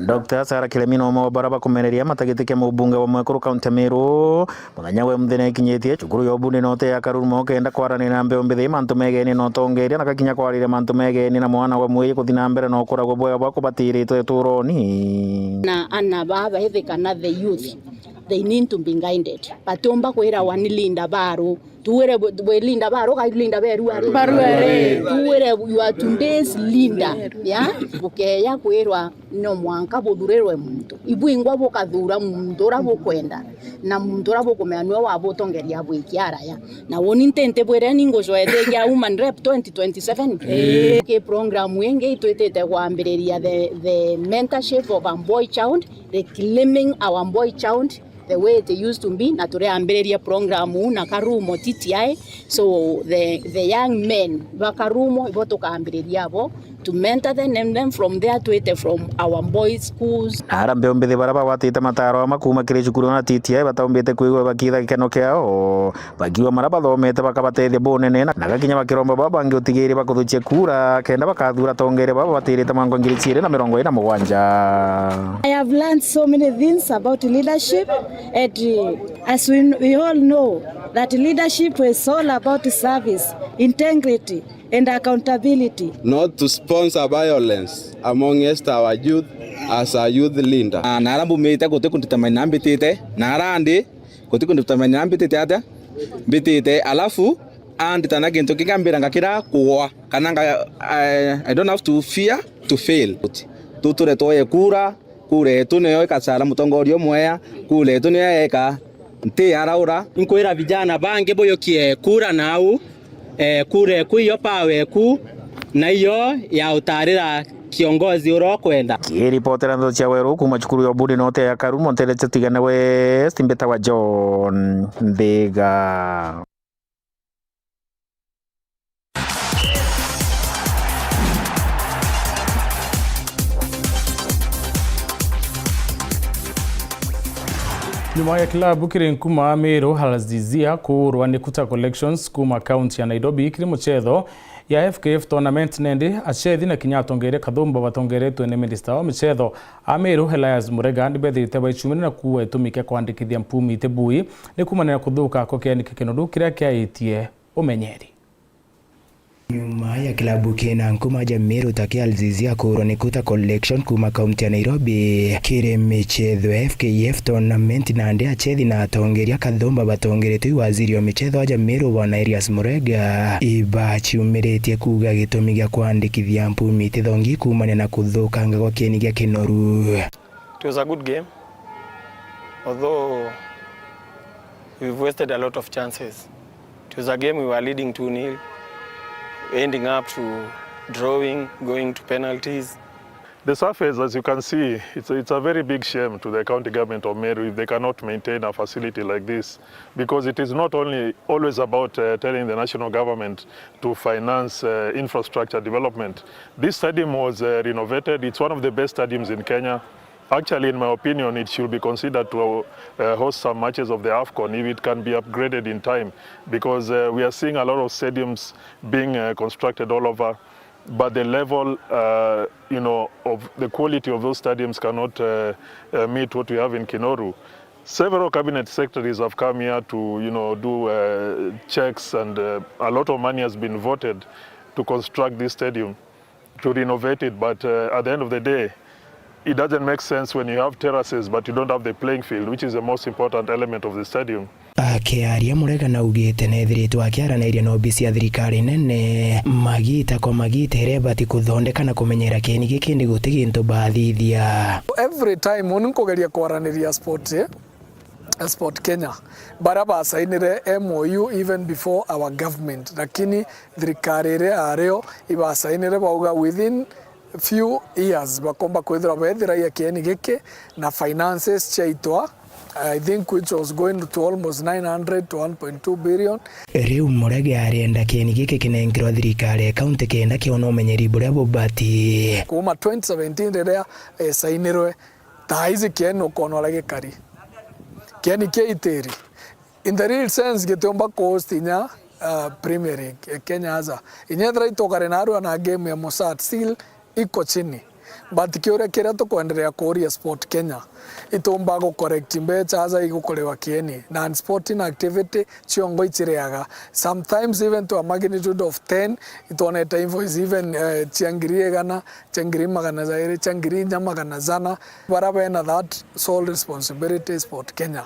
Dr. Sarah Kilemino mo baraba kumeneria matagitike mubunge wa Mwekuru County Meru muthenya we muthenya ikinyitie cukuru ya obuni note ya Karumo kenda kwarania na mbeo mbithi mantu megeni no tongeria na gakinya kwarire mantu megeni na mwana wa mwi kuthi na mbere no kuragwo bwega bwa kubatiritwe turoni na ana baba hithe kana the youth they need to be guided batomba kwira wanilinda baro tuwere welinda baro kailinda beru ari tuwere you are today's leader ya bukeya kwirwa no mwanka buthurerwe muntu ibwingwa bukathura muntu ura bukwenda na muntu ura bukumea niwe wabutongeria bwikiara ya na woni ntente bwire ningucoete ya woman rep 2027 ke program wenge itwitite kwambiriria the mentorship of a boy child, reclaiming our boy child the way it used to be, na tureambiriria programu na Karumo TTI, so the young men ba Karumo ibo tukambiriria bo to mentor them and then from there to it from our boys schools. Ara mbeo mbithi bara watite mataro makuma kiri cukuru na TTI bataumbite kuigwa bakitha gikeno kiao bakiwa mara bathomete bakabatethia bunene na gakinya bakiromba baba bangi utigiri bakuthuchia kura kenda bakathura tongere baba batirite mwango 2027. I have learned so many things about leadership, and as we all know that leadership is all about service, integrity and accountability. Not to sponsor violence amongst our youth as a youth leader. Na arambumite guti kunditamani mbitite na arandi guti kunditamani mbitite atia mbitite alafu anditana kintu kikambira ngakira kugwa kana I don't have to fear to fail. Tuture toye kura kure tu niyo ikacara mutongoria mwea kure tu niyo eka nti araura nkwira vijana bangi buyokie kura nau kure kuiyo paweku na iyo ya utarira kiongozi urokwenda. Kiripotera ndo cha Weru kuma cukuru ya Obuni note ya Karumo nteretse tigana West mbeta wa John Thiga. Nyuma ya klabu kiri nkuma Meru Halazizia kuurwa ni Kuta Collections kuma county ya Nairobi kiri muchetho ya FKF tournament nendi achethi na kinya atongere kathumba batongeretwe ni minister wa michetho Ameru Elias Murega ndibethite ba icumi na kuwa itumike kwandikithia mpumi tebui ni kumana na kuthuka ko kianike kinodu kiria kiaitie umenyeri. Nyuma ya klabu kina nkuma ja Meru take Alzizia kurwa ni Kuta Collection kuma kaunti ya Nairobi kire michetho FKF tournament na ande achethi na atongeria kathumba batongeretwe waziri wa michetho aja Meru bwana Elias Murega ibachiumiritie kuga gitumi gya kwandikithia mpumi tithongi kumania na kuthukanga gwa kieni gya Kinoru. It was a good game, although we've wasted a lot of chances. It was a game we were leading 2-0, ending up to drawing, going to penalties. The surface, as you can see, it's a very big shame to the county government of Meru if they cannot maintain a facility like this, because it is not only always about telling the national government to finance infrastructure development. This stadium was renovated. It's one of the best stadiums in Kenya. Actually, in my opinion, it should be considered to host some matches of the AFCON if it can be upgraded in time, because we are seeing a lot of stadiums being constructed all over, but the level of the quality of those stadiums cannot meet what we have in Kinoru. Several cabinet secretaries have come here to, do checks, and a lot of money has been voted to construct this stadium, to renovate it, but at the end of the day, it doesn't make sense when you have terraces but you don't have the playing field, which is the most important element of the stadium. Akiaria Murega na ugite nethiritwo akiaranĩria na obici ya thirikari nene magita kwa magita iria ibati kuthondeka na kumenyera kieni giki ndi guti gintu bathithia. Every time uni nkugeria kwaraniria sport Sport Kenya bara basainire MOU even before our government, lakini thirikari iria ario ibasainire bauga within few years bakomba kwithira bethiraia kieni giki na finances chiaitwa, I think, which was going to almost 900 to 1.2 billion. Riu Murege arienda kieni giki kinengirwo thirikari ya kaunti kenda kiona umenyeri buria bubati. Kuma 2017 riria sainirwe ta izi kieni ukona uria gikari kieni kia itiri in the real sense gitiomba cost inya Premier League Kenya aza inyethira itokare na arua na game ya Mossad still iko chini, but kiuria kiria tukwenderea kuria Sport Kenya itumba gu correct mbeca aza igukorewa kieni non sporting activity ciongo ichireaga sometimes even to a magnitude of 10 itonete invoice even cia 100,000 cia 200,000 cia 400,000 bara bena that sole responsibility Sport Kenya.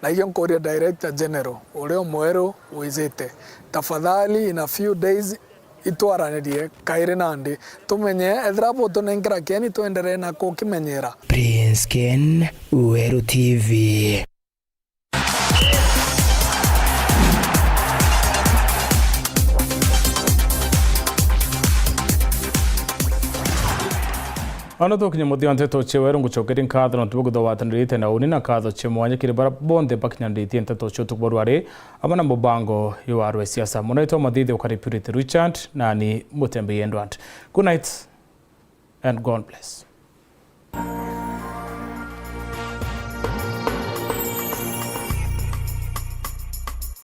Na hiyo nkuria Director General uria mweru wizite tafadhali in a few days itwaranirie kaire nandi tumenye ethira butunengera kieni tuendelee na kukimenyera. Prince Ken, Uweru TV. Ano tukinya muthi wa nteto cheweru ngucokeria nkatho na tubuguthowatanirite na uni na nkatho chimwanya kiri bara bonthe bakinyaniritie nteto cio tukubarwari ama na mubango yowarwe siasa munaitwa mathithi ukari Purity Richard na ni Mutembe Edward. Good night and God bless.